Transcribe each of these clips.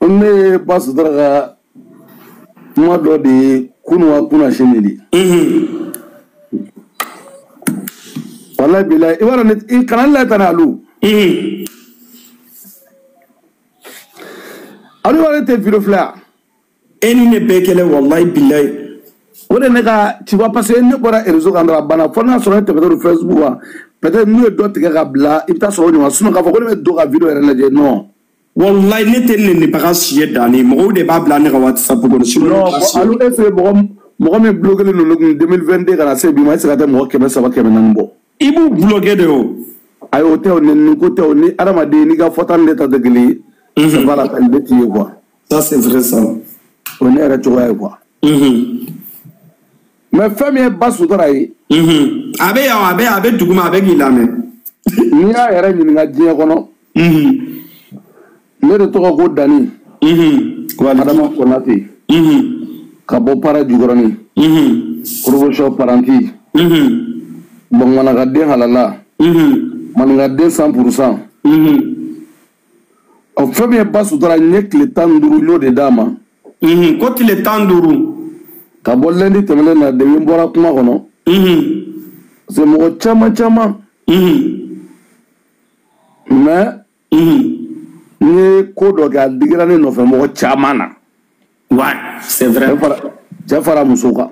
Ne ye Ba Sutura ka kuma dɔ de ye kunun wa kunna sini de. Walayi bilayi, i b'a dɔn ne kana ne layɛ tan Alu. Alu b'a dɔn ne tɛ vidéo filɛ yan. E ni ne bɛɛ kɛlɛ walayi bilayi. O de ne ka tu vois parce que ne bɔra réseau kan dɔrɔn a banna fo n'a sɔrɔ ne tɛmɛtɔ don Facebook kan peut-être n'u ye dɔ tigɛ ka bila i bɛ taa sɔrɔ o ɲɔgɔn sinon k'a fɔ ko ne bɛ don ka vidéo yɛrɛ lajɛ non. Wallahi ne tɛ nenibaga si ye danni mɔgɔw de b'a bila ne ka WhatsApp kɔnɔ sinon non Alu est ce que mɔgɔ min bloqué len don ne kun 2022 ka na se bi ma est ce que a tɛ mɔgɔ 300 400 bɔ. I b'u bloqué de o. Ayi o tɛ o nɛni ko tɛ o ni adamaden n'i ka fɔta ni ne ta tɛ kelen ye. C'est pas la peine ne t'i ye quoi. Ça c'est vrai ça. O ye ne yɛrɛ cogoya ye quoi. Mais fɛn min ye Ba Sutura ye. A bɛ yan a bɛ duguma a bɛ k'i lamɛn. N'i y'a yɛrɛ ɲininka diɲɛ kɔnɔ. Ne de tɔgɔ ko Dani. Adama Konate. Ka bɔ Para Jukɔrɔni. Promotion paranti. Bamanankaden halala. Maninkaden 100%. Ɔ fɛn min ye Ba Sutura n ye tile 15 n y'o de d'a ma. Ko tile 15. Ka bɔ lundi tɛmɛnen na depuis n bɔra kuma kɔnɔ. Parce que mɔgɔ caman caman. Mais. N ye ko dɔ kɛ a digira ne nɔfɛ mɔgɔ caman na. Ouais, c'est vrai. Cɛ fara muso kan.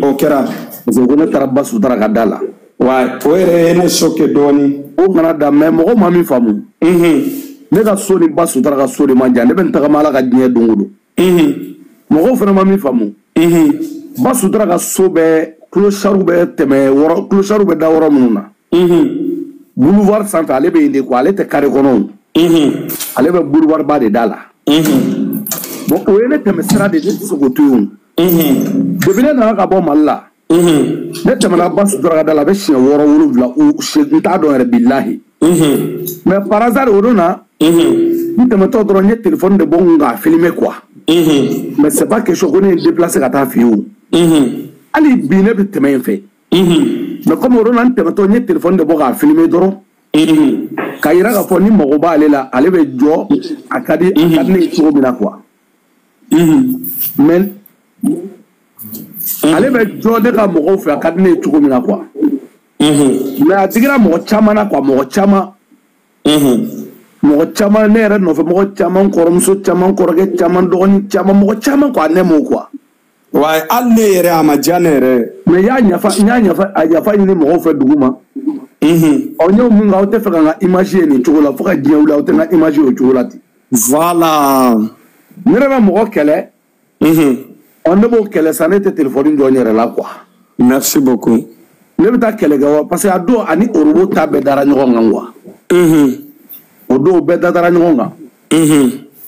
O kɛra. Parce que ko ne taara Ba Sutura ka da la. Ouais, o yɛrɛ ye ne choqué dɔɔni. O kana da mais mɔgɔ ma min faamu. Ne ka so ni Ba Sutura ka so de man jan ne bɛ n tagama Ala ka diɲɛ don o don. Mɔgɔw fana ma min faamu. Ba Sutura ka so bɛ clochard bɛ tɛmɛ wɔrɔ clochard bɛ da yɔrɔ minnu na. Boulevard sanfɛ ale bɛ yen de quoi ale tɛ carré kɔnɔ o. Ale bɛ boulevard ba de da la. Bon o ye ne tɛmɛ sira de ne tɛ se k'o to yen o. Depuis ne nana ka bɔ Mali la. Ne tɛmɛna Ba Sutura ka da la a bɛ siɲɛ 6 7 o n t'a dɔn yɛrɛ bilahi. Mais par hasard o don na. N tɛmɛtɔ dɔrɔn n ye téléphone de bɔ n kun k'a filmer quoi. Mais c'est pas question ko ne ye n déplacer ka taa fɛ yen o. Hali bi ne bɛ tɛmɛ yen fɛ. Mais comme o don na n tɛmɛtɔ n ye téléphone de bɔ k'a filmer dɔrɔn. K'a yira k'a fɔ ni mago b'ale la ale bɛ jɔ a ka di ne ye cogo min na quoi. Mais ale bɛ jɔ ne ka mɔgɔw fɛ a ka di ne ye cogo min na quoi. Mais a digira mɔgɔ caman na quoi mɔgɔ caman. Mɔgɔ caman ne yɛrɛ nɔfɛ mɔgɔ caman kɔrɔmuso caman kɔrɔkɛ caman dɔgɔnin caman mɔgɔ caman quoi ne m'o quoi. Ouais, hali ne yɛrɛ a ma diya ne yɛrɛ. Mais n y'a yafa ɲini mɔgɔw fɛ dugu ma. Ɔ n y'o mun kɛ aw tɛ fɛ ka n ka image ye nin cogo la fo ka diɲɛ wuli aw tɛ n ka image ye o cogo la ten. Voilà. Ne yɛrɛ bɛ mɔgɔ kɛlɛ. Ɔ ne b'o kɛlɛ sa ne tɛ téléphone jɔ n yɛrɛ la quoi. Merci beaucoup. Ne bɛ taa kɛlɛ kɛ wa parce que a don ani orobo ta bɛɛ dara ɲɔgɔn kan quoi. O don bɛɛ dara ɲɔgɔn kan.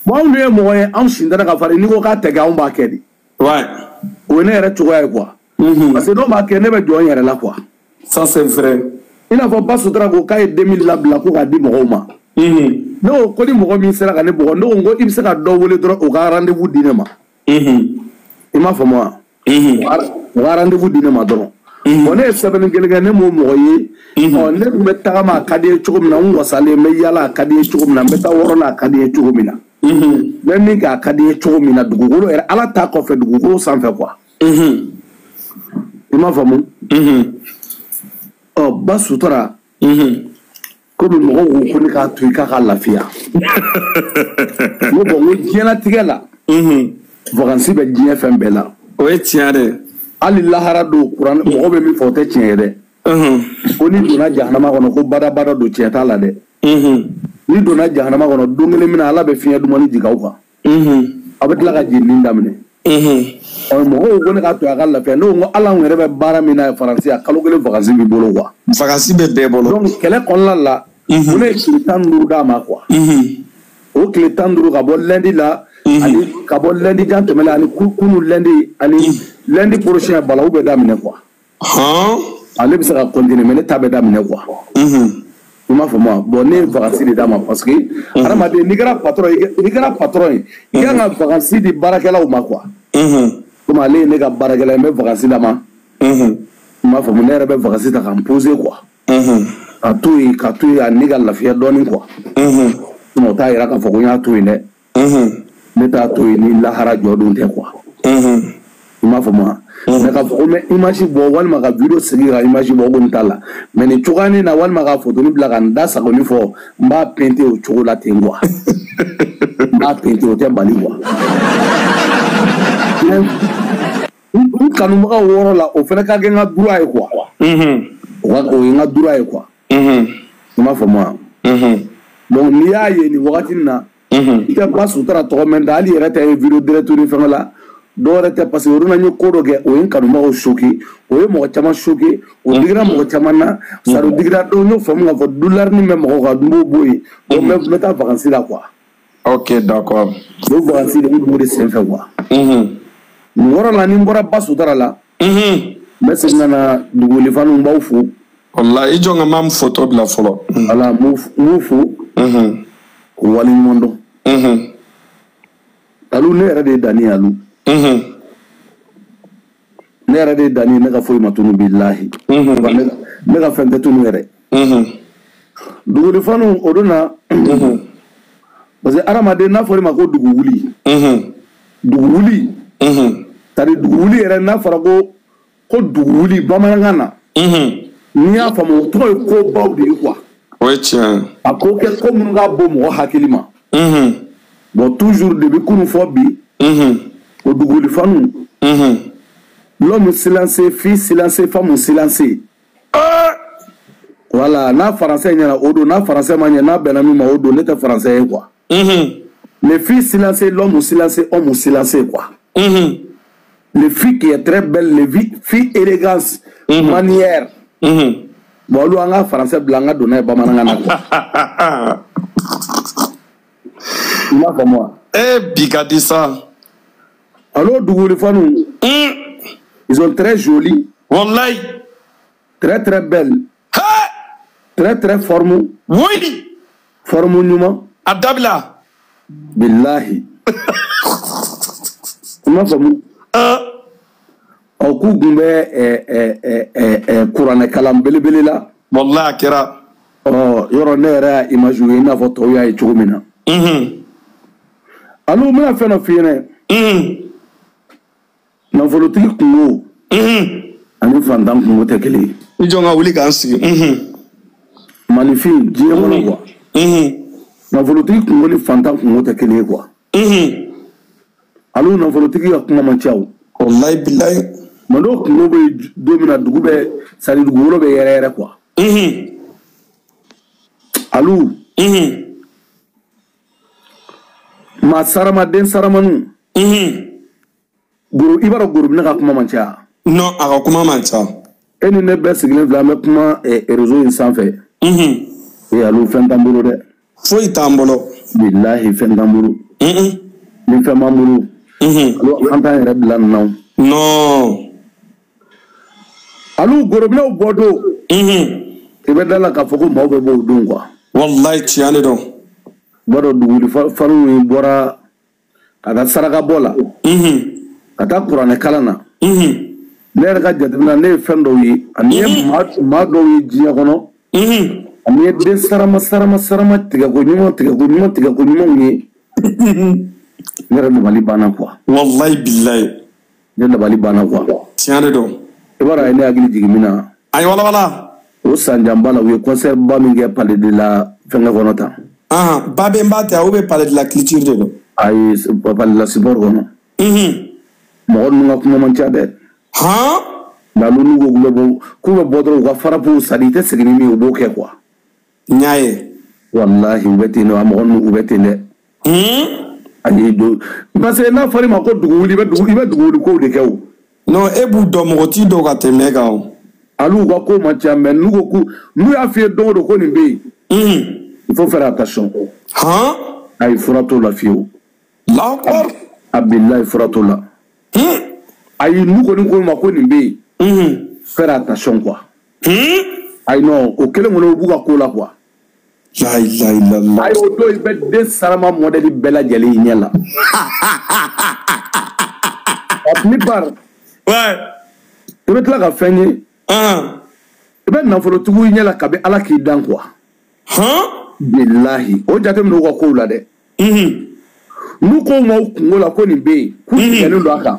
Bon anw dun ye mɔgɔ ye anw sin tɛ ka farin n'i ko k'a tɛ kɛ anw b'a kɛ de. Ouais. O ye ne yɛrɛ cogoya ye quoi. Parce que n'o b'a kɛ ne bɛ jɔ n yɛrɛ la quoi. Ça c'est vrai. I n'a fɔ Ba Sutura ko k'a ye 2000 labila ko k'a di mɔgɔw ma. Ne ko ko ni mɔgɔ min sera ka ne bugɔ ne ko ko i bɛ se ka dɔ wele dɔrɔn o ka rendez-vous di ne ma. I m'a faamu wa? O ka rendez-vous di ne ma dɔrɔn. Bon ne ye sɛbɛnni kelen kɛ ne m'o mɔgɔ ye. Ɔ ne tun bɛ tagama a ka di ye cogo min na n wasalen n bɛ yala a ka di ye cogo min na n bɛ taa wɔrɔ la a ka di ye cogo min na. N bɛ min kɛ a ka di ye cogo min na dugukolo yɛrɛ Ala t'a kɔfɛ dugukolo sanfɛ quoi. I m'a faamu? Ɔ Ba Sutura. Komi mɔgɔw ko ko ne k'a to yen k'a ka lafiya. Ne ko n ko diɲɛlatigɛ la. Vacances bɛ diɲɛ fɛn bɛɛ la. O ye tiɲɛ de. Hali lahara don kuran mɔgɔ bɛ min fɔ o tɛ tiɲɛ ye dɛ. Ko n'i donna jahanama kɔnɔ ko badabada don tiɲɛ t'a la dɛ. N'i donna jahanama kɔnɔ don kelen min na Ala bɛ fiɲɛ dumani jigin aw kan. Aw bɛ tila ka jenini daminɛ. Ɔ mɔgɔw ko ne k'a to a ka lafiya ne ko n ko hali anw yɛrɛ bɛ baara min na Faransi a kalo kelen vacances b'i bolo quoi. Vacances bɛ bɛɛ bolo. Donc kɛlɛ kɔnɔna la. Ko ne ye tile 15 d'a ma quoi. O tile 15 ka bɔ lundi la. Ani ka bɔ lundi jan tɛmɛnen ani kunu lundi ani lundi prochain balawu bɛ daminɛ quoi. Ale bɛ se ka continuer mais ne ta bɛ daminɛ quoi. I m'a faamu wa? Bon ne ye vacances de d'a ma parce que hadamaden n'i kɛra patron ye n'i kɛra patron ye i kan ka vacances di baarakɛlaw ma quoi. Komi ale ye ne ka baarakɛla ye n bɛ vacances d'a ma. I m'a faamu ne yɛrɛ bɛ vacances ta ka n poser quoi. Ka to yen a ni ka lafiya dɔɔni quoi. Sinon o t'a yira k'a fɔ ko n y'a to yen dɛ. Ne t'a to yen ni lahara jɔ don tɛ quoi. I m'a faamu wa? Mais k'a fɔ ko n bɛ image bɔ walima ka vidéo sigi ka image bɔ o kɔni t'a la. Mais nin cogoyanin na walima ka photo ni bila ka n da sagoni fɔ n b'a peinter o cogo la ten quoi. N b'a peinter o tɛ bali quoi. N kanubagaw wɔɔrɔ la o fana ka kɛ n ka droit ye quoi. O ye n ka droit ye quoi. I m'a faamu wa? Donc n'i y'a ye nin wagati in na. I tɛ ba sutura tɔgɔ mɛn ta hali yɛrɛ tɛ vidéo direct ni fɛngɛ la. Dɔwɛrɛ tɛ parce que olu na n ye ko dɔ kɛ o ye n kanubagaw choqué, o ye mɔgɔ caman choqué, o digira mɔgɔ caman na, sari digira dɔw n y'o faamu k'a fɔ dularini bɛ mɔgɔw kan n b'o bɔ yen. Donc n bɛ taa vacances la quoi. Ok, d'accord. O vacances de n b'o de senfɛ quoi. Nin yɔrɔ la ni n bɔra ba sutura la. N bɛ segin ka na dugulifaniw n b'aw fo. Walahi i jɔ n ka maa photo bila fɔlɔ. Voilà n b'u fo. K'u waleɲuman dɔn. Alu ne yɛrɛ de ye danni ye Alu. Ne yɛrɛ de ye danni ye ne ka foyi ma tunu bilahi. Ne ka fɛn tɛ tunu yɛrɛ. Dugulifaniw o don na. Parce que hadamaden n'a fɔra i ma ko dugu wuli. Dugu wuli. C'est-à-dire dugu wuli yɛrɛ n'a fɔra ko dugu wuli bamanankan na. N'i y'a faamu o tɔgɔ ye kobaw de ye quoi. O ye tiɲɛ ye. A ko kɛ ko minnu ka bon mɔgɔ hakili ma. Bon toujours depuis kunun fɔ bi. O dugulifaniw. L'homme silencieux, fille silencieuse, femme silencieuse. Voilà, n'a français ɲɛna o don, n'a français ma ɲɛ n'a bɛnna min ma o don, ne tɛ français ye quoi. Les filles silencieuses, l'homme silencieux, homme silencieux quoi. Les filles qui est très belle, les filles élégance, manière. Bon olu an ka français bila an ka don n'a ye bamanankan na quoi. I m'a faamu wa? Eh bi ka di sa. Allo dugulifaniw. Ils sont très jolis. Wallahi. Très très belles. Très très forme. Oui. Forme ɲuman. A dabila. Bilahi. I m'a faamu? Ɔ k'u kun bɛ kuranɛ kalan belebele la. Wallahi a kɛra. Ɔ yɔrɔ ne yɛrɛ y'a image ye i n'a fɔ tɔw y'a ye cogo min na. Alu n bɛna fɛn dɔ f'i ɲɛna. Nafolotigi kungo. Ani fantan kungo tɛ kelen ye. I jɔ n ka wuli k'an sigi. Maninfin diɲɛ kɔnɔ quoi. Nafolotigi kungo ni fantan kungo tɛ kelen ye quoi. Alu nafolotigi ka kuma man ca o. Wallahi bilahi. Mais n'o kungo bɛ don min na dugu bɛ c'est à dire dugukolo bɛ yɛrɛ yɛrɛ quoi. Alu. Maa sarama den saramaniw. Goro i b'a dɔn gorobinɛ ka kuma man ca. Non a ka kuma man ca. E ni ne bɛɛ sigilen filɛ an bɛ kuma réseau in sanfɛ. Ee Alu fɛn t'an bolo dɛ. Foyi t'an bolo. Bilahi fɛn t'an bolo. Ni fɛn b'an bolo. Alu an t'an yɛrɛ bila nin na o. Non. Alu gorobinɛw bɔ don. I bɛ da la k'a fɔ ko maaw bɛ bɔ o don quoi. Wallahi tiɲɛ de don. I b'a dɔn duguli faniw in bɔra ka taa saraka bɔ la. Ka taa kuranɛ kalan na. Ne yɛrɛ ka jateminɛ ne ye fɛn dɔw ye ani ye maa dɔw ye diɲɛ kɔnɔ. Ani ye den sarama sarama sarama tigɛko ɲuman tigɛko ɲuman tigɛko ɲumanw ye. Ne yɛrɛ dabali banna quoi. Wallahi bilahi. Ne dabali banna quoi. Tiɲɛ de don. I b'a dɔn a ye ne hakili jigin min na. A ye walawala. O sanjanba la u ye concert ba min kɛ palais de la fɛnkɛ kɔnɔ tan. Babemba tɛ ou bien palais de la culture de don. Ayi palais de la sport kɔnɔ. Mɔgɔ ninnu ka kuma man ca dɛ. Han? Nka n'u ko k'u bɛ bɔ dɔrɔn u ka farapuw sari i tɛ segin ni min ye u b'o kɛ quoi. N y'a ye. Walahi u bɛ ten dɛ a mɔgɔ ninnu u bɛ ten dɛ. Ayi don parce que n'a fɔra i ma ko dugu wuli i bɛ dugu wuli kow de kɛ o. Non e b'u dɔn mɔgɔ t'i dɔn ka tɛmɛ e kan o. Alu u ka ko man ca mais n'u ko k'u n'u y'a f'i ye don o don ko nin bɛ yen. Il faut faire attention. Han? Ayi fura t'o la fiyewu. Allahu akbar. A bilahi fura t'o la. Ayi n'u kɔni ko ma ko nin bɛ yen. Faire attention quoi. Ayi non o kelen kɔni u b'u ka ko la quoi. La ilaha illallah. Ayi o don i bɛ den sarama modèle bɛɛ lajɛlen ɲɛ la. La plupart. Ouais. I bɛ tila ka fɛn ye. I bɛ nafolotigiw ɲɛ la kabi Ala k'i dan quoi. Han? Bilahi o jateminɛ u ka kow la dɛ. N'u ko ma u kungo la ko nin bɛ yen k'u tigɛlen don a kan.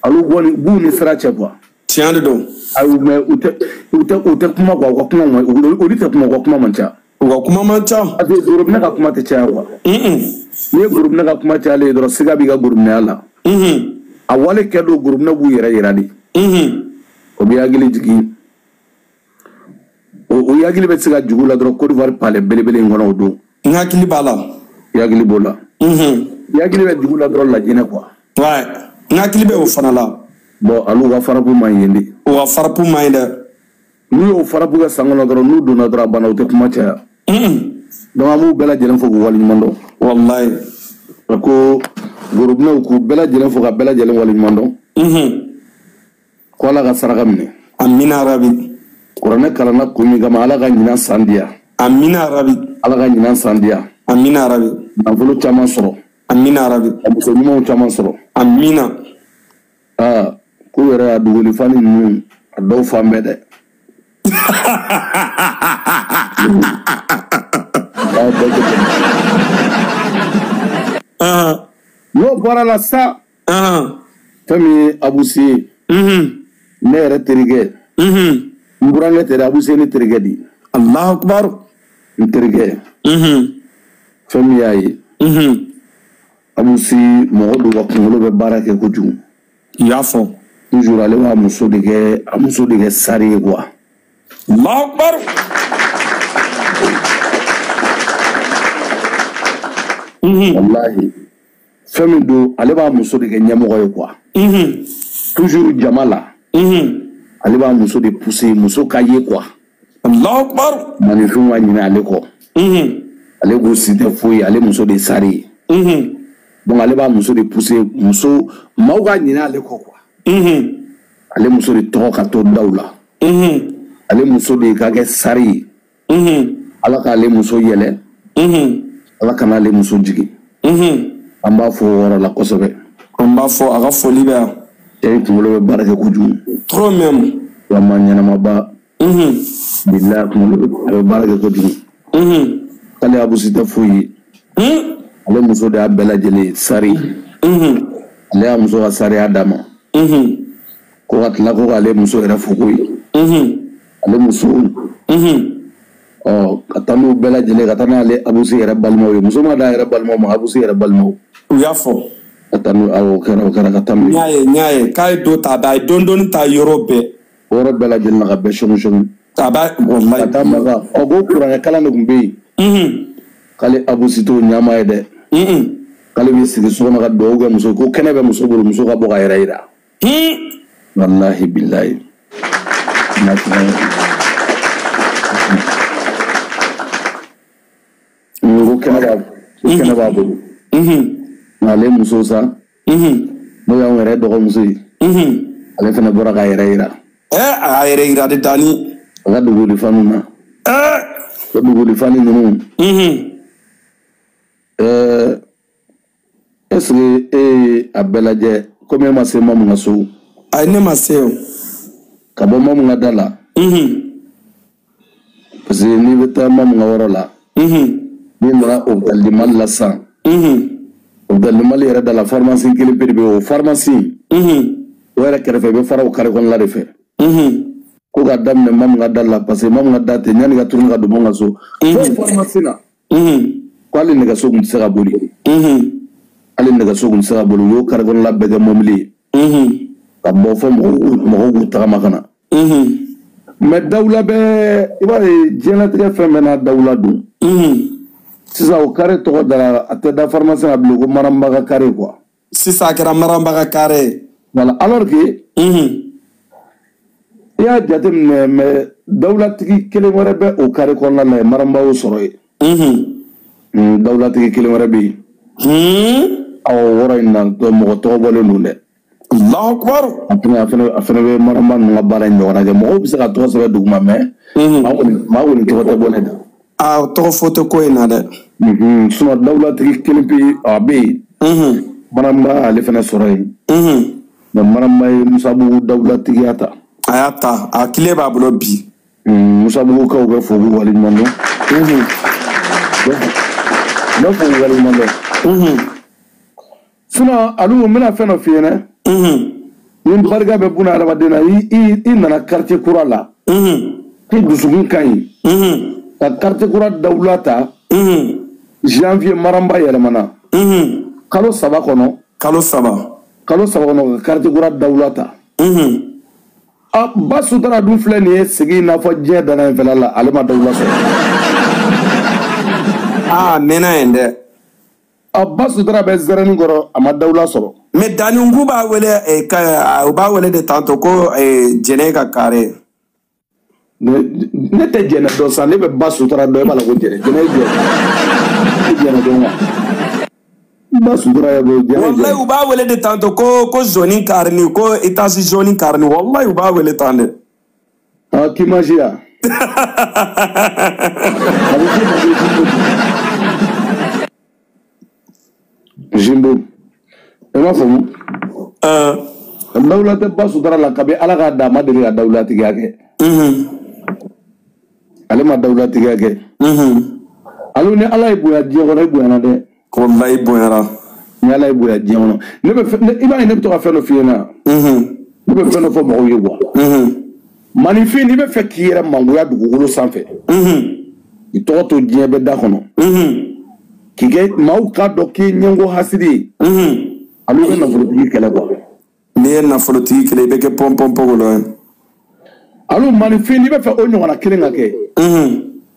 Olu b'u ni sira cɛ quoi. Tiɲɛ de don. Ayi mais u tɛ kuma quoi, u ka kuma olu tɛ kuma, u ka kuma man ca. U ka kuma man ca. Parce que gorobinɛ ka kuma tɛ caya quoi. N'i ye gorobinɛ ka kuma cayalen ye dɔrɔn siga b'i ka gorobinɛya la. A wale kɛ don gorobinɛ b'u yɛrɛ yira de. O b'i hakili jigin. O hakili bɛ se ka jugu la dɔrɔn Côte d'Ivoire palais belebele in kɔnɔ o don. N hakili b'a la. I hakili b'o la. I hakili bɛ jugu la dɔrɔn Lajinɛ quoi. Ouais, n hakili bɛ o fana la. Bon, alu ka farapu man ɲi de. O ka farapu man ɲi dɛ. N'u y'o farapu kɛ san kɔnɔ dɔrɔn n'u donna dɔrɔn a banna u tɛ kuma caya. Donc an b'u bɛɛ lajɛlen fo k'u waleɲuman dɔn. Walayi. Ko gorobinɛw k'u bɛɛ lajɛlen fo ka bɛɛ lajɛlen waleɲuman dɔn. Ko Ala ka saraka minɛ. Amina rabi. Kuranɛ kalanna kun min kama Ala ka ɲinan san diya. Amina rabi. Ala ka ɲinan san diya. Amina rabi. Nafolo caman sɔrɔ. Amina rabi. Ka muso ɲumanw caman sɔrɔ. Amina. Aa k'u yɛrɛ y'a duguli fani ninnu a dɔw fan bɛɛ dɛ. N'o bɔra la sa. Fɛn min ye Abusi ye. Ne yɛrɛ terikɛ. N burankɛ tɛ dɛ, Abusi ye ne terikɛ de ye. Allahu akbar. N terikɛ. Fɛn min y'a ye. Abusi mɔgɔ dɔw ka kunkolo bɛ baara kɛ kojugu. I y'a fɔ. Toujours ale b'a muso de kɛ, a muso de kɛ sari ye quoi. Allahu akbar. Walahi. Fɛn min don ale b'a muso de kɛ ɲɛmɔgɔ ye quoi. Toujours jama la. Ale b'a muso de pousser, muso ka ye quoi. Allahu akbar. Maninfinw ka ɲinɛ ale kɔ. Ale k'u si tɛ foyi ye, ale muso de sari ye. Donc ale b'a muso de pousser, muso maaw ka ɲinɛ ale kɔ quoi. Ale muso de tɔgɔ ka to daw la. Ale muso de ka kɛ sari ye. Ala k'ale muso yɛlɛ. Ala kana ale muso jigin. An b'a fɔ o yɔrɔ la kosɛbɛ. An b'a fɔ a ka foli bɛ yan. Cɛ in kunkolo bɛ baara kɛ kojugu. Trop même. Vraiment ɲɛnamaba. Bilahi kunkolo a bɛ baara kɛ kojugu. K'ale Abusi tɛ foyi ye. Ale muso de y'a bɛɛ lajɛlen sari. Ale y'a muso ka sariya d'a ma. Ko ka tila ko k'ale muso yɛrɛ fo koyi. Ale muso. Ɔ ka taa n'u bɛɛ lajɛlen ka taa n'ale Abusi yɛrɛ balimaw ye. Muso ma d'a yɛrɛ balimaw ma, Abusi yɛrɛ balimaw. U y'a fɔ. Ka taa n'u awɔ o kɛra ka taa n'u ye. N y'a ye k'a ye dɔ ta a ye dɔɔni dɔɔni ta yɔrɔ bɛɛ. O yɔrɔ bɛɛ lajɛlen na ka bɛɛ sɔmi sɔmi. A b'a walayi. Ka taa Maka ɔ ko kuranɛ kalan de tun bɛ yen. K'ale Abusi t'o ɲama ye dɛ. K'ale bɛ sigi so kɔnɔ ka dugawu kɛ muso ko kɛnɛ bɛ muso bolo muso ka bɔ ka yɛrɛ yira. Walahi bilahi. Ko kɛnɛ b'a bolo. Nka ale muso sa. N'o y'anw yɛrɛ dɔgɔmuso ye. Ale fana bɔra k'a yɛrɛ yira. A y'a yɛrɛ yira de Dani. A ka duguli faniw na. O duguli fani ninnu. Est ce que e ye a bɛɛ lajɛ komi e ma se Mamu ka so. Ayi ne ma se o. Ka bɔ Mamu ka da la. Parce que n'i bɛ taa Mamu ka yɔrɔ la. N'i nana hôpital du Mali la sisan. Hôpital du Mali yɛrɛ da la pharmacie kelen pe de bɛ yen o pharmacie. O yɛrɛ kɛrɛfɛ i bɛ fara o carré kɔnɔna de fɛ. Ko ka daminɛ Mamu ka da la parce que Mamu ka da tɛ yanni ka tourner ka don Mamu ka so. Fo pharmacie na. Ko hali nɛgɛso tun tɛ se ka boli. Hali nɛgɛso tun tɛ se ka boli u y'o carré kɔnɔna bɛɛ kɛ mobili ye. Ka bɔ fɔ mɔgɔw k'u tagama ka na. Mais dawula bɛɛ i b'a ye diɲɛlatigɛ fɛn bɛɛ n'a dawula don. Sisan o carré tɔgɔ dara a tɛ da pharmacie la bilen ko Maramba ka carré quoi. Sisan a kɛra Maramba ka carré. Voilà alors que. I y'a jateminɛ mais dawulatigi kelen wɛrɛ bɛ o carré kɔnɔna la yen Maramba y'o sɔrɔ yen. Dawulatigi kelen wɛrɛ bɛ yen. Awɔ o yɔrɔ in na mɔgɔ tɔgɔ bɔlen don dɛ. Allahu akbar. A fana bɛ Maramba ninnu ka baara in ɲɔgɔnna kɛ mɔgɔw bɛ se ka tɔgɔ sɛbɛn duguma mais. Maa kɔni tɔgɔ tɛ bɔ ne da. Aa tɔgɔ fɔ tɛ ko in na dɛ. Sinon dawulatigi kelen pe a bɛ yen. Maramba ale fana sɔrɔ yen. Mais Maramba ye Musabugu dawulatigiya ta. A y'a ta a kile b'a bolo bi. Musabugukaw bɛ fo k'u waleɲuman dɔn. N bɛ fo k'u waleɲuman dɔn. Sinon alu n bɛna fɛn dɔ f'i ɲɛna. Ni barika bɛ buna hadamaden na, i nana quartier kura la. K'i dusukun ka ɲi. Ka quartier kura dawula ta. Janvier maranba yɛlɛmana. Kalo 3 kɔnɔ. Kalo 3. Kalo 3 kɔnɔ ka quartier kura dawula ta. A ba Sutura dun filɛ nin ye sigi i n'a fɔ diɲɛ danna yen fɛla la, ale ma dawula sɔrɔ. Aa mɛnna yen dɛ. A ba Sutura bɛ zɛrɛni kɔrɔ, a ma dawula sɔrɔ. Mais Danungu b'a wele u b'a wele de tantôt ko jɛnɛ ka kare. Ne tɛ jɛnɛ dɔn sa, ne bɛ ba Sutura dɔn, e b'a la ko jɛnɛ. Jɛnɛ ye jɛnɛ. Jɛnɛ dɔn wa? Ba Sutura yɛ bɔ jɛnɛ. Wallahi u b'a wele de tantôt ko zoni karini, ko étage zoni karini, wallahi u b'a wele tan dɛ. Ah k'i ma ya. A bɛ f'o ma ko Jimbo. I m'a faamu? Dawula tɛ ba Sutura la kabi Ala k'a da, a ma deli ka dawulatigiya kɛ. Ale ma dawulatigiya kɛ. Ale ni Ala ye bonya diɲɛ kɔnɔ, i bonyana dɛ. Wallahi bonyara. Ni Ala ye bonya diɲɛ kɔnɔ. Ne bɛ i b'a ye ne bɛ to ka fɛn dɔ f'i ɲɛna. Ne bɛ fɛn dɔ fɔ mɔgɔw ye quoi. Maninfin, n'i bɛ fɛ k'i yɛrɛ mangoya dugukolo sanfɛ. I tɔgɔ to diɲɛ bɛɛ da kɔnɔ. K'i kɛ maaw k'a dɔn k'i ye ɲɛngo hasidi ye. Ale bɛ nafolotigi kɛlɛ quoi. N'i ye nafolotigi kɛlɛ, i bɛ kɛ pɔnpɔnpogolo ye. Alu maninfin, n'i bɛ fɛ o ɲɔgɔnna kelen ka kɛ.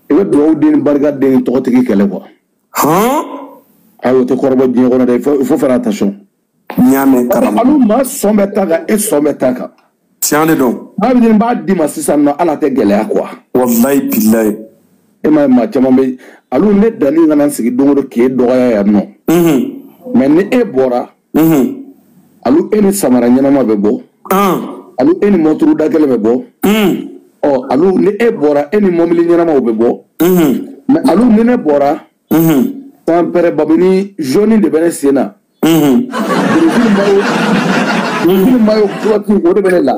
I bɛ dugawu den ni barika den ni tɔgɔtigi kɛlɛ quoi. Ayi o tɛ kɔrɔbɔ diɲɛ kɔnɔ dɛ, il faut faire attention. N y'a mɛn karamɔgɔ. Alu maa sɔn bɛ ta kan, e sɔn bɛ ta kan. Tiɲɛ de don. Maa min b'a d'i ma sisan nɔ, ala tɛ gɛlɛya quoi. Wallahi bilahi. E m'a ye maa caman bɛ alu ne danni kana sigi don o don k'e dɔgɔya yan nɔ. Mais ni e bɔra. Alu e ni samara ɲɛnama bɛ bɔ. Alu e ni mɔturu da kɛlɛ bɛ bɔ. Ɔ alu ni e bɔra, e ni mɔbili ɲɛnamaw bɛ bɔ. Mais alu ni ne bɔra. San pɛrɛ babini jaune de bɛ ne sen na. Birifini mayo kulɔti o de bɛ ne la.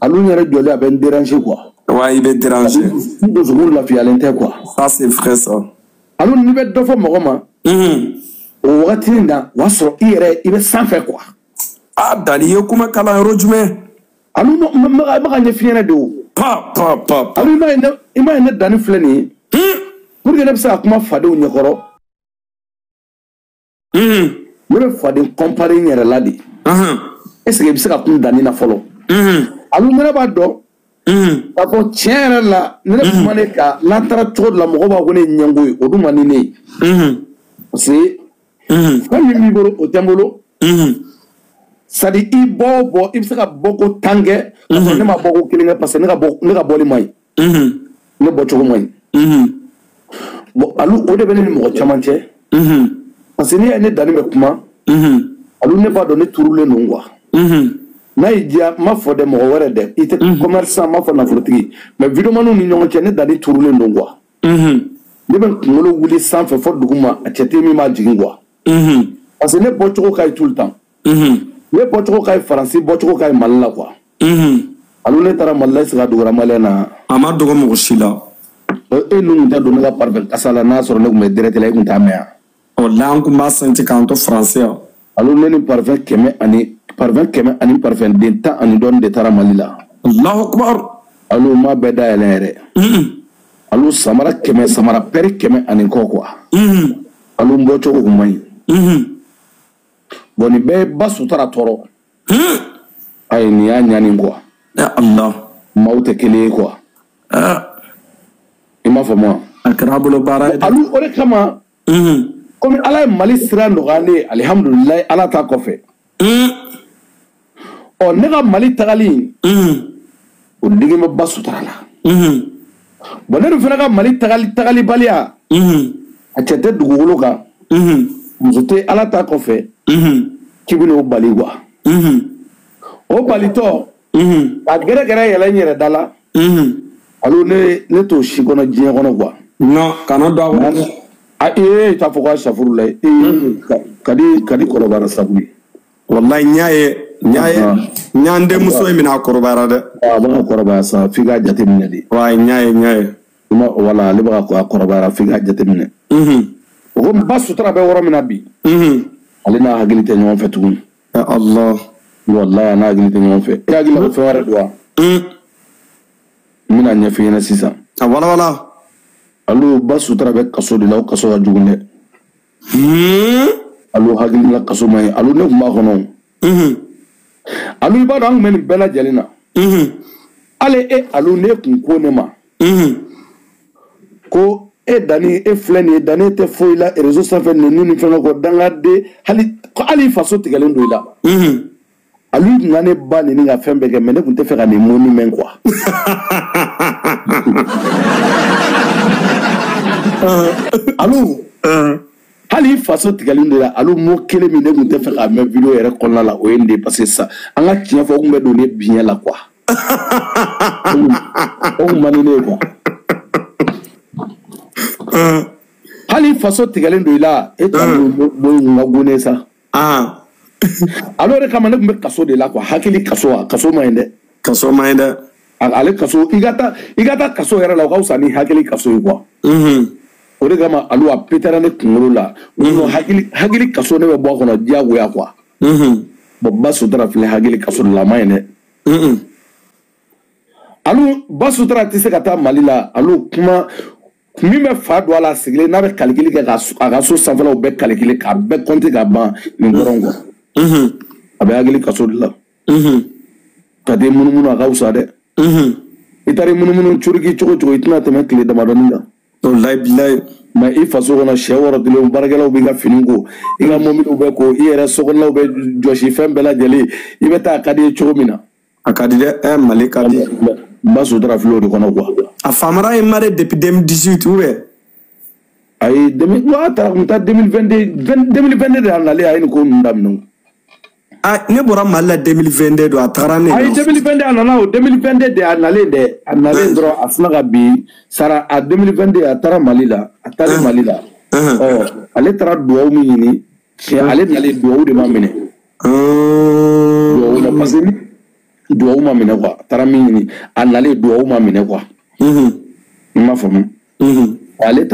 Alu yɛrɛ jɔlen a bɛ n déranger quoi. Ouais, il bɛ déranger. N dusukun lafiyalen tɛ quoi. Ça c'est vrai ça. Alu n'i bɛ dɔ fɔ mɔgɔ ma. O wagati in na, o y'a sɔrɔ i yɛrɛ i bɛ sanfɛ quoi. Ah Dani, i ye kuma kalan yɔrɔ jumɛn? Alu n bɛ ka ɲɛf'i ɲɛna de o. Pa pa pa. Alu i m'a ye ne danni filɛ nin ye. Pour que ne bɛ se ka kuma fadenw ɲɛkɔrɔ. Ne bɛ faden comparer n yɛrɛ la de. Est ce que i bɛ se ka kun danni na fɔlɔ? Alu ne b'a dɔn. K'a fɔ tiɲɛ yɛrɛ la, ne bɛ kuma ne kan, n'an taara cogo dɔ la, mɔgɔw b'a fɔ ko ne ye ɲɛngo ye, o dun man di ne ye. Parce que fɛn min b'i bolo, o tɛ n bolo. C'est à dire i bɔ o bɔ, i bɛ se ka bɔ ko 10 kɛ, k'a sɔrɔ ne ma bɔ ko 1 kɛ, parce que ne ka bɔli man ɲi. Ne bɔcogo man ɲi. Bon alu o de bɛ ne ni mɔgɔ caman cɛ. Parce que n'i y'a ye ne danni bɛ kuma. Alu ne b'a dɔn ne turulen don quoi. N'a y'i diya, n m'a fɔ dɛ mɔgɔ wɛrɛ dɛ, i tɛ commerçant, n m'a fɔ nafolotigi, mais videomaniw ni ɲɔgɔn cɛ, ne danni turulen don quoi. Ne bɛ n kunkolo wuli sanfɛ fɔ duguma, a cɛ tɛ min b'a jigin quoi. Parce que ne bɔcogo ka ɲi tout le temps. Ne bɔcogo ka ɲi Faransi, bɔcogo ka ɲi Mali la quoi. Alu ne taara Mali la, est-ce que a dogora Malien na? A ma dogo mɔgɔ si la. E nun tun tɛ don ne ka parfum kasa la, n'a sɔrɔ ne tun bɛ direct la, e tun t'a mɛn yan. Ɔ la an tun b'a senti k'an to Faransi yan. Alu ne ni parfum 100 ani parfum 100 ani parfum den 10 ani dɔɔni de taara Mali la. Allahu akbar. Alu ma bɛɛ dayɛlɛ yɛrɛ. Alu samara 100, samara pɛri 100 ani kɔ quoi. Alu n bɔcogo kun man ɲi. Bon nin bɛɛ ye ba Sutura tɔɔrɔ. Ayi nin y'a ɲani quoi. Ya Allah. Maaw tɛ kelen ye quoi. I m'a faamu wa? A kɛra a bolo baara ye dɛ. Alu o de kama. Komi Ala ye Mali sira nɔgɔya ne ye, alihamudulilayi Ala ta kɔfɛ. Ɔ ne ka Mali tagali. O digi bɛ ba Sutura la. Bon ne dun fana ka Mali tagalibaliya. A cɛ tɛ dugukolo kan. Muso tɛ Ala ta kɔfɛ. K'i bɛna o bali quoi. O balitɔ. Ka gɛrɛgɛrɛ yɛlɛ n yɛrɛ da la. Alu ne t'o si kɔnɔ diɲɛ kɔnɔ quoi. Non, kana don a kɔnɔ. A ee t'a fɔ k'a safuru la ee ka di kɔrɔbayara sabu ye. Wallahi n y'a ye n y'a ye n y'an denmuso in minɛ a kɔrɔbayara dɛ. A bɛ ka kɔrɔbaya sa, f'i k'a jateminɛ de. Wallahi n y'a ye n y'a ye. I ma wala ale bɛ ka kɔrɔbayara, f'i k'a jateminɛ. O ko ba Sutura bɛ yɔrɔ min na bi. Ale n'a hakili tɛ ɲɔgɔn fɛ tuguni. Allah. Wallahi a n'a hakili tɛ ɲɔgɔn fɛ. E hakili la ko fɛn wɛrɛ don wa? N bɛna ɲɛf'i ɲɛna sisan. A wala wala. Alu ba sutura bɛ kaso de la, o kaso ka jugu dɛ. Alu hakili la kaso man ɲi. Alu ne tun b'a kɔnɔ. Alu i b'a dɔn an tun bɛ nin bɛɛ lajɛlen na. Ale e alu ne kun ko ne ma. Ko e Dani e filɛ nin ye Dani tɛ foyi la réseau sanfɛ ninnu ni fɛn kɔ dangaden hali i faso tigɛlen don i la. Alu tun ka ne ba neni ka fɛn bɛɛ kɛ mais ne tun tɛ fɛ ka nin mɔni mɛn quoi. Alu hali i faso tigɛlen don i la alu mot kelen min ne tun tɛ fɛ k'a mɛn vidéo yɛrɛ kɔnɔna la o ye nin de ye parce que sa an ka tiɲɛ fɔ o tun bɛ don ne biɲɛ la quoi. O tun man di ne ye quoi. Hali faso tigɛlen don i la e ta mo ka go ne sa. Alors de kama ne tun bɛ kaso de la quoi, hakili kaso a kaso man ɲi dɛ. Kaso man ɲi dɛ. Ale kaso i ka taa kaso yɛrɛ la o ka fisa ni hakili kaso ye quoi. O de kama alu a pétera ne kunkolo la. Hakili kaso ne bɛ bɔ a kɔnɔ diyagoya quoi. Bon ba sutura filɛ hakili kaso de la a man ɲi dɛ. Alu ba sutura tɛ se ka taa Mali la alu kuma min bɛ fa don a la sigilen n'a bɛ kalikili kɛ a ka so sanfɛlaw bɛɛ kalikili k'a bɛɛ kɔnte ka ban nin dɔrɔn quoi. A bɛ hakili kaso de la. Ka den munumunu a ka fisa dɛ. I taara i munumunu curiki cogo cogo i tɛna tɛmɛ tile damadɔni kan. Wallahi bilahi. Mais i faso kɔnɔ sɛ wɔrɔtilenw baarakɛlaw b'i ka fini ko i ka mɔbiliw bɛ ko i yɛrɛ sokɔnɔlaw bɛ jɔsi fɛn bɛɛ lajɛlen i bɛ taa a ka di i ye cogo min na. A ka di dɛ, Mali ka di. Ba sutura filɛ o de kɔnɔ quoi. A famara ye mare depuis 2018 ou bien? Ayi, a taara kun taa 2022 de a nalen a ye nin ko ninnu daminɛ. Ah, ne bɔra Mali la 2022 don a tagara ne. Ayi 2022 a nana o 2022 de a nalen dɛ a nalen dɔrɔn a sina ka bin sara a 2022 a taara Mali la a taalen Mali la. Ɔ ale taara duwawu min ɲini tiɲɛ ale nalen duwawu de ma minɛ. Duwawu ma parce que duwawu ma minɛ quoi a taara min ɲini a nalen duwawu ma minɛ quoi. I m'a faamu. Ale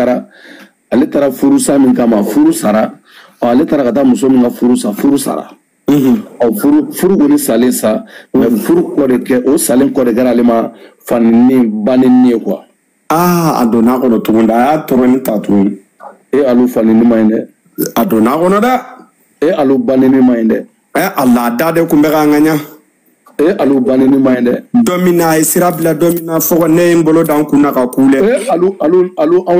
taara furusa min kama furu sara ɔ ale taara ka taa muso min ka furu sa furu sara. Ɔ furu kɔni salen sa mais furu kɔ de kɛ o salen kɔ de kɛra ale ma fanini banini ye quoi. Ah a donna a kɔnɔ tuguni a y'a tɔrɔni ta tuguni. E alu fanini ma ɲi dɛ. A donna a kɔnɔ dɛ. E alu banini ma ɲi dɛ. Ɛ ala a da de kun bɛ k'an ŋaɲa. E alu banini ma ɲi dɛ. Don min na a ye sira bila don min na fo ne ye n bolo da n kun na ka kule. E alu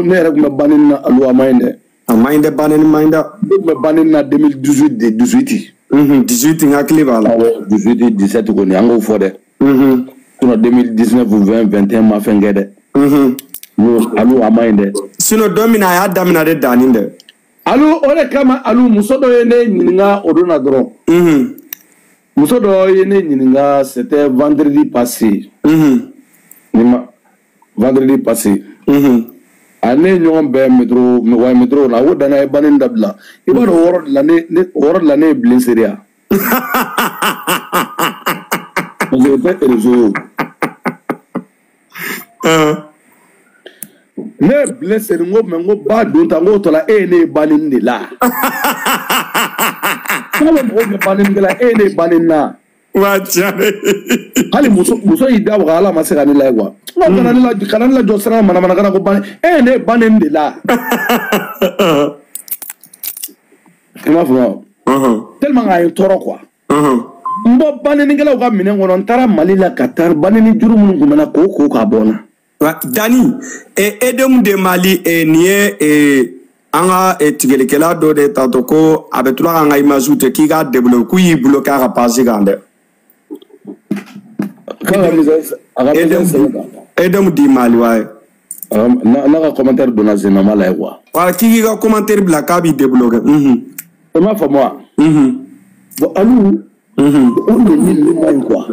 ne yɛrɛ kun bɛ banini na alu a ma ɲi dɛ. A ma ɲi dɛ banini ma ɲi dɛ. Ne kun bɛ banini na 2018 de 18. 18 n hakili b'a la. Awɔ 18 17 kɔni an k'o fɔ dɛ. Sinon 2019 20 21 ma fɛn kɛ dɛ. Alu a ma ɲi dɛ. Sinon don min na a y'a daminɛ de danni dɛ. Alu o de kama alu muso dɔ ye ne ɲininka o don na dɔrɔn. Muso dɔ ye ne ɲininka c'était vendredi passé. Ni ma vendredi passé. A ne ɲɔgɔn bɛɛ métro wa métro la o danna ye banni dabila. I b'a dɔn o yɔrɔ de la ne o yɔrɔ de la ne ye bilen seri yan. Parce que o tɛ réseau ye o. Ne ye bilen seri n ko mais n ko ba don ta n k'o tɔ la e ye ne ye banni de la. Kuma bɛ mɔgɔw bɛ banni kɛ la e ye ne ye banni na. Wa tiɲɛ. Hali muso y'i da waga ala ma se ka ne lajɛ quoi. N ko kana ne lajɔ sira manamana kana ko banni e ye ne ye banni de la. I m'a faamu wa? Tellement a ye n tɔɔrɔ quoi. N bɔ bannikɛlaw ka minɛn kɔnɔ n taara Mali la ka taa banni juru minnu kun bɛ n na k'o ko k'a bɔ n na. Dani Edem de Mali nin ye an ka tigɛlikɛla dɔ de tatɔ ko a bɛ tila k'an ka image tɛ k'i k'a développé k'u y'i bloqué a ka page kan dɛ. Edem di Mali wa ye. N'a ka commentaire donna sen na n b'a lajɛ quoi. Wa k'i k'i ka commentaire bila k'a b'i débloqué. I m'a faamu wa? Bon alu o de ni ninnu ma ɲi quoi.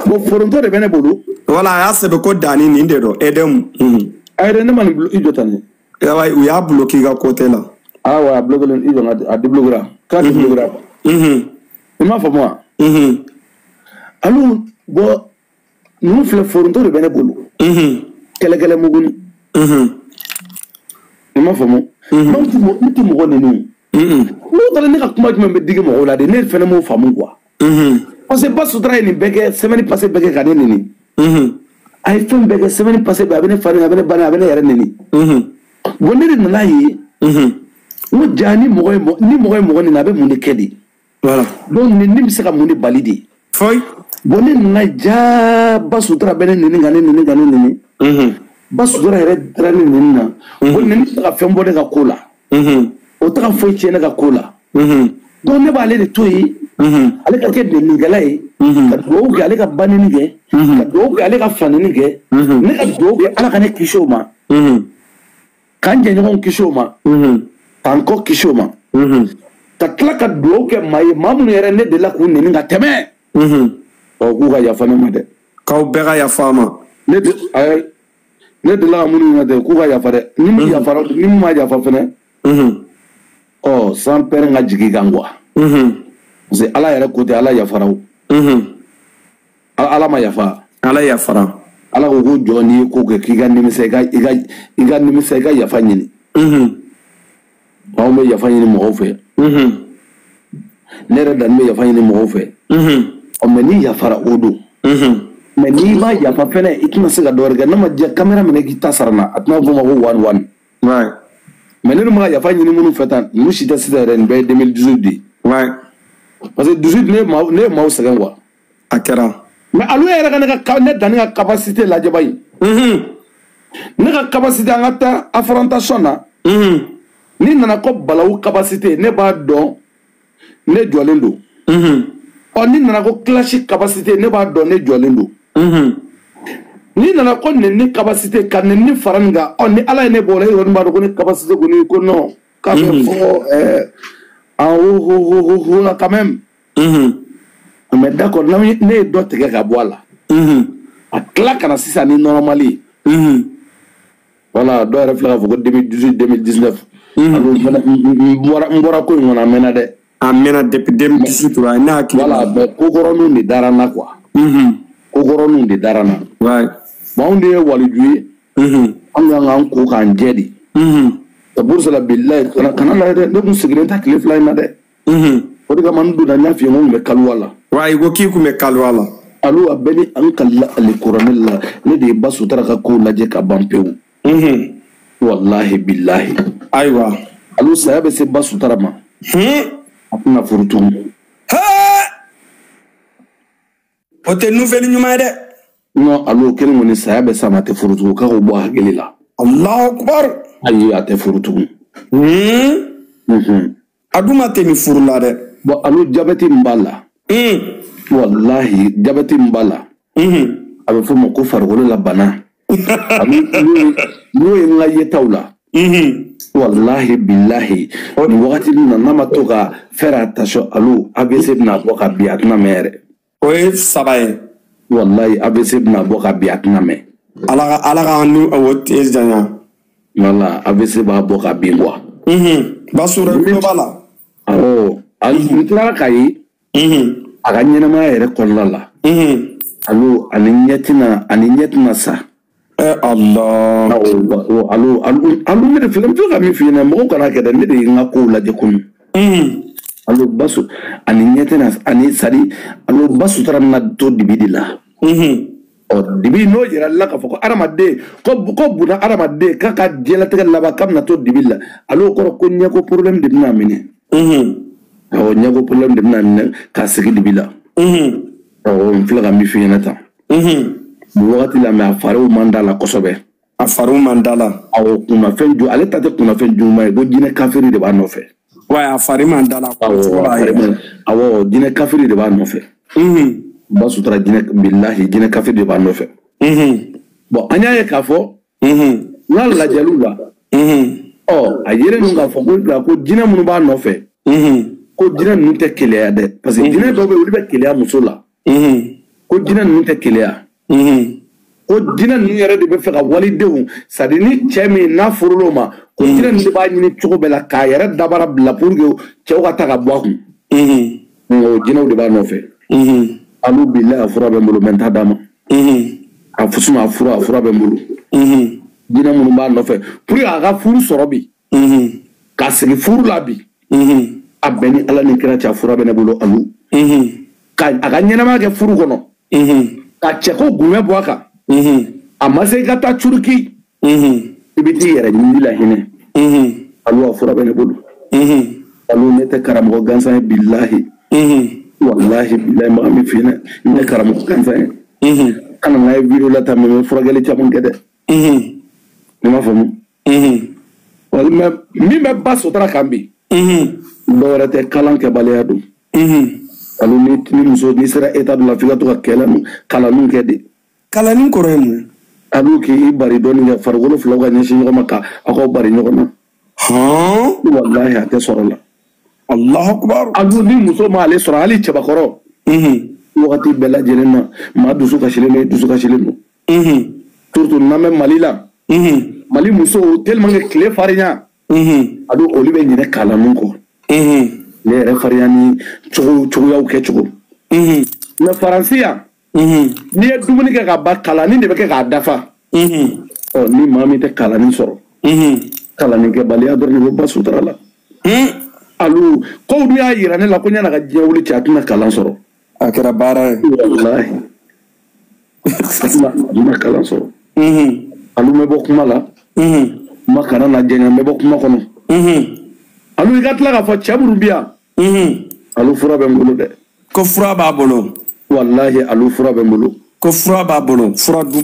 Bon foronto de bɛ ne bolo. Voilà a y'a sɛbɛn ko Dani nin de don Edem. A yɛrɛ ne ma nin i jɔ tan ne. Awa u y'a bloqué i ka côté la. Ah ouais a bloqué i jɔ a débloqué ra k'a débloqué ra. I m'a faamu wa? Alu bon ninnu filɛ foronto de bɛ ne bolo. Kɛlɛkɛlɛ muguni. I m'a faamu. N tɛ mɔgɔ ninnu. N'u tala ne ka kuma jumɛn bɛ digi mɔgɔw la de ne fɛnɛ m'o faamu quoi. Parce que Ba Sutura ye nin bɛɛ kɛ semaine passée bɛɛ kɛ ka ne neni. A ye fɛn bɛɛ kɛ semaine passée bɛɛ a bɛ ne fa neni a bɛ ne ba neni a bɛ ne yɛrɛ neni. Bon ne de nana ye. N ko ja ni mɔgɔ ye mɔgɔ neni a bɛ mun de kɛ de. Voilà. Donc nin bɛ se ka mun de bali de. Foyi. Bon ne nana ja Ba Sutura bɛ ne neni ka ne neni ka ne neni. Ba Sutura yɛrɛ taara ne neni na. Bon neni tɛ ka fɛn bɔ ne ka ko la. O tɛ ka foyi tiɲɛ ne ka ko la. Donc ne b'ale de to yen. Ale ka kɛ neninikɛla ye. Ka dugawu kɛ ale ka ba neni kɛ. Ka dugawu kɛ ale ka fa neni kɛ. Ne ka dugawu kɛ Ala ka ne kisi o ma. K'an jɛɲɔgɔnw kisi o ma. K'an kɔ kisi o ma. Ka tila ka dugawu kɛ maa ye maa minnu yɛrɛ ne delila k'u neni ka tɛmɛ. Ɔ k'u ka yafa ne ma dɛ. K'aw bɛɛ ka yafa a ma. Ne delila ka minnu ɲininka dɛ k'u ka yafa dɛ. Ni min yafara ni min ma yafa fɛnɛ. Ɔ san pɛrɛn ka jigin kan quoi. Parce que Ala yɛrɛ ko tɛ Ala yafara o. Ala ma yafa. Ala yafara. Ala ko ko jɔn n'i ye ko kɛ k'i ka nimisa i ka nimisa i ka yafa ɲini. Anw bɛ yafa ɲini mɔgɔw fɛ. Ne yɛrɛ danni bɛ yafa ɲini mɔgɔw fɛ. Ɔ mais n'i yafara o don. Mais n'i ma yafa fɛnɛ i tɛna se ka dɔ wɛrɛ kɛ n'a ma diya caméra minɛ k'i ta sara n na a tɛna fɔ o ma ko 1-1. Mais ne dun bɛ ka yafa ɲini minnu fɛ tan ninnu si tɛ sisan yɛrɛ nin bɛɛ ye 2018 de ye. Parce que 18 ne ye maaw sɛgɛn quoi. A kɛra. Mais alu yɛrɛ ka ne danni ka capacité lajɛ ba ye. Ne ka capacité an ka taa affrontation na. Ni nana ko balawu capacité ne b'a dɔn ne jɔlen don. Ɔ ni nana ko clash capacité ne b'a dɔn ne jɔlen don. Ni nana ko nɛni capacité ka nɛni fara nin kan ɔ ni Ala ye ne bɔ o la e kɔni b'a dɔn ko ne capacité kɔni ko non k'a bɛ fɔ en haut la quand même. Mais d'accord ne ye dɔ tigɛ ka bɔ a la. A tila ka na sisan ni normal ye. Voilà dɔw yɛrɛ filɛ k'a fɔ ko 2018 2019. N bɔra ko in kɔnɔ a mɛnna dɛ. A mɛnna depuis 2018 wa ne hakili. Voilà mais kokɔrɔninw de dara n na quoi. Kokɔrɔninw de dara n na. Bon anw de ye waliju ye. Anw kan k'an ko k'an jɛ de. C'est pour cela bilayi kana lajɛ dɛ ne kun sigilen tɛ tile 2 in na dɛ. O de kama n donna n y'a f'i ye n ko n kun bɛ kaliwa la. Wa i ko k'i kun bɛ kaliwa la. Alu a bɛɛ ni an kalila ale kuranɛ la ne de ye Ba Sutura ka kow lajɛ ka ban pewu. Walahi bilahi. Ayiwa. Alu saya bɛ se Ba Sutura ma. A tɛna furu tugun. O tɛ nouvelle ɲuman ye dɛ. Non alu kelen kɔni saya bɛ s'a ma a tɛ furu tugun k'a k'o bɔ a hakili la. Allahu akbar. Ayi a tɛ furu tugun. A dun ma tɛmɛ furu la dɛ. Bon alu jabɛti min b'a la. Walahi jabɛti min b'a la. A bɛ f'o ma ko farikolo la bana. N'o ye n ka yetaw la. Walahi bilahi nin wagati min na n'a ma to ka faire attention alu AVC bɛna bɔ ka bin a tɛna mɛn yɛrɛ. O ye 3 ye. Walahi AVC bɛna bɔ ka bin a tɛna mɛn. Ala k'an ni o tɛ janya. Voilà AVC b'a bɔ ka bin quoi. Ba Sutura i tulo b'a la. Awɔ n tilara k'a ye. A ka ɲɛnamaya yɛrɛ kɔnɔna la. Alu ani ɲɛ tɛna sa. Allah. Alu alu ne de filɛ n filɛ ka min f'i ɲɛna mɔgɔw kana kɛ dɛ ne de ye n ka kow lajɛ komi. Alu Basu ani ɲɛ tɛna ani sadi alu Ba Sutura bɛna to dibi de la. Ɔ dibi n'o yɛrɛ la k'a fɔ ko hadamaden ko buna hadamaden k'a ka diɲɛlatigɛ laban k'a bɛna to dibi la ale o kɔrɔ ko ɲɛko problème de bɛna minɛ. Awɔ ɲɛko problème de bɛna minɛ k'a sigi dibi la. Awɔ n filɛ ka min f'i ɲɛna tan. Nin wagati la mais a fariw man d'a la kosɛbɛ. A fariw man d'a la. Awɔ kunnafɛn ju ale ta tɛ kunnafɛn juguman ye ko jinɛ kafiri de b'a nɔfɛ. Wa a fari man d'a la. Awɔ jinɛ kafiri de b'a nɔfɛ. Ba Sutura jinɛ bilahi jinɛ kafiri de b'a nɔfɛ. Bon an y'a ye k'a fɔ. N ka lajɛliw la. Ɔ a yelen don k'a fɔ ko jinɛ minnu b'a nɔfɛ. Ko jinɛ ninnu tɛ keleya dɛ parce que jinɛ dɔw bɛ yen olu bɛ keleya muso la. Ko jinɛ ninnu tɛ keleya. Ko jinɛ ninnu yɛrɛ de bɛ fɛ ka walidenw c'est à dire ni cɛ min n'a furul'o ma ko jinɛ ninnu de b'a ɲini cogo bɛɛ la k'a yɛrɛ dabara bila pour que cɛw ka taa ka bɔ a kun. O jinɛw de b'a nɔfɛ. Alu bilahi a fura bɛ n bolo mais n t'a d'a ma. A sinon a fura bɛ n bolo. Jinɛ minnu b'a nɔfɛ pour que a ka furu sɔrɔ bi. Ka sigi furu la bi. A bɛɛ ni Ala ni kira cɛ, a fura bɛ ne bolo Alu. Ka a ka ɲɛnamaya kɛ furu kɔnɔ. Ka cɛko gunbɛ bɔ a kan. A ma se i ka taa Turki. I bɛ t'i yɛrɛ ɲini la hinɛ. Alu, a fura bɛ ne bolo. Alu, ne tɛ karamɔgɔ gansan ye, bilahi. Walahi bilahi, maga min f'i ɲɛna, n tɛ karamɔgɔ gansan ye. Kana n'a ye vidéo la ta, mais n bɛ furakɛli caman kɛ dɛ. Ne m'a faamu. Walima min bɛ ba sotara kan bi. Dɔwɛrɛ tɛ, kalan kɛbaliya don. Alu, ni muso n'i sera état dɔ la, f'i ka to ka kɛlɛ kalanniw kɛ de. Kalanni kɔrɔ ye mun ye? Alu, k'i bari dɔɔni kɛ, farikolo filaw ka ɲɛsin ɲɔgɔn ma, ka aw ka bari ɲɔgɔn na. Walahi, a tɛ sɔrɔ la. Allahu akbar. Alu, ni muso m'ale sɔrɔ, hali cɛbakɔrɔ. Wagati bɛɛ lajɛlen na, maa dusu kasilen don, dusu kasilen don. Surtout n'an bɛ Mali la. Mali musow tellement que tile farinya. Alu, olu bɛ ɲinɛ kalanniw kɔ. Ne yɛrɛ farinya ni cogo cogoyaw kɛ cogo. Mais Faransi yan. N'i ye dumuni kɛ ka ban, kalanni de bɛ kɛ k'a dafa. Ɔ, ni maa min tɛ kalanni sɔrɔ. Kalanni kɛbaliya dɔrɔn de bɛ ba sutura la. Alu, kow dun y'a yira ne la ko ɲana ka diɲɛ wuli cɛ, a tɛna kalan sɔrɔ. A kɛra baara ye. Walahi. A tɛna kalan sɔrɔ. Alu, n bɛ bɔ kuma la. Kuma kana na jɛngɛ, n bɛ bɔ kuma kɔnɔ. Alu, i ka tila k'a fɔ cɛ minnu bɛ yan. Alu, fura bɛ n bolo dɛ. Ko fura b'a bolo. Walahi, alu, fura bɛ n bolo. Ko fura b'a bolo, fura du.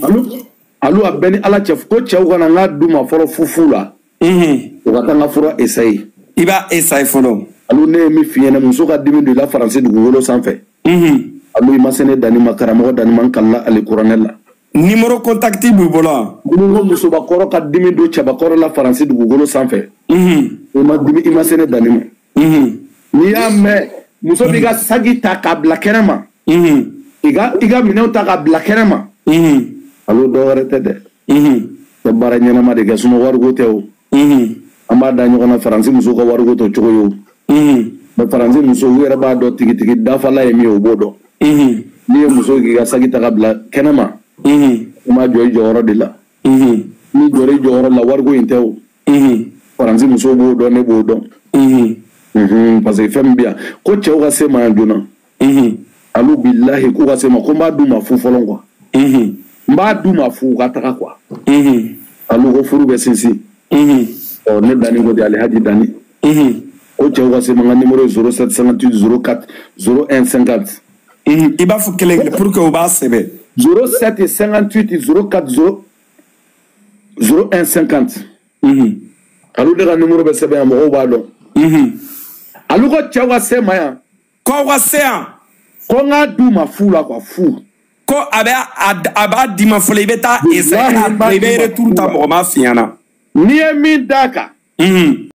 Alu, a bɛɛ ni Ala cɛ, ko cɛw kana n k'a d'u ma fɔlɔ fufu la. U ka taa n ka fura essayer. I b'a essayer fɔlɔ. Alu, ne ye min f'i ɲɛna, muso ka dimi don i la Faransi dugukolo sanfɛ. Alu, i ma se ne danni ma, karamɔgɔ danni ma, n kalila alikuranɛ la. Numéro contact b'i bolo wa? Ni ko musobakɔrɔ ka dimi don cɛbakɔrɔ la Faransi dugukolo sanfɛ. I ma dimi, i ma se ne danni ma. N'i y'a mɛn muso b'i ka saki ta k'a bila kɛnɛ ma. I ka minɛnw ta k'a bila kɛnɛ ma. Alu, dɔwɛrɛ tɛ dɛ. Tɛ baara ɲɛnama de kɛ, sinon wariko tɛ o. An b'a da ɲɔgɔn na, Faransi musow ka wariko t'o cogo ye o. Mais Faransi musow, u yɛrɛ b'a dɔn tigitigi dafala ye min ye, u b'o dɔn. N'i ye muso k'i ka saki ta ka bila kɛnɛ ma. I ma jɔ i jɔyɔrɔ de la. N'i jɔra i jɔyɔrɔ la, wariko in tɛ o. Faransi musow b'o dɔn, ne b'o dɔn. Parce que fɛn min bɛ yan, ko cɛw ka se ma yan joona. Alu, bilahi, k'u ka se ma, ko n b'a d'u ma fu fɔlɔ quoi. N b'a d'u ma fu, u ka taga quoi. Alu, ko furu bɛ sinsin. Ɔ, ne danni ko de Alihaji Dani. Ko cɛw ka se ma, n ka numéro ye 07 58 04 01 50. I b'a fɔ kelen kelen pour que u b'a sɛbɛn. 07 58 04 0 01 50. Alu, de ka numéro bɛ sɛbɛn yan, mɔgɔw b'a dɔn. Alu, ko cɛw ka se ma yan. K'aw ka se yan. Ko n k'a d'u ma fu la quoi, fu. Ko a bɛ a b'a d'i ma fɔlɔ, i bɛ taa essayer, i bɛ retour ta, mɔgɔ m'a f'i ɲɛna. N'i ye min d'a kan.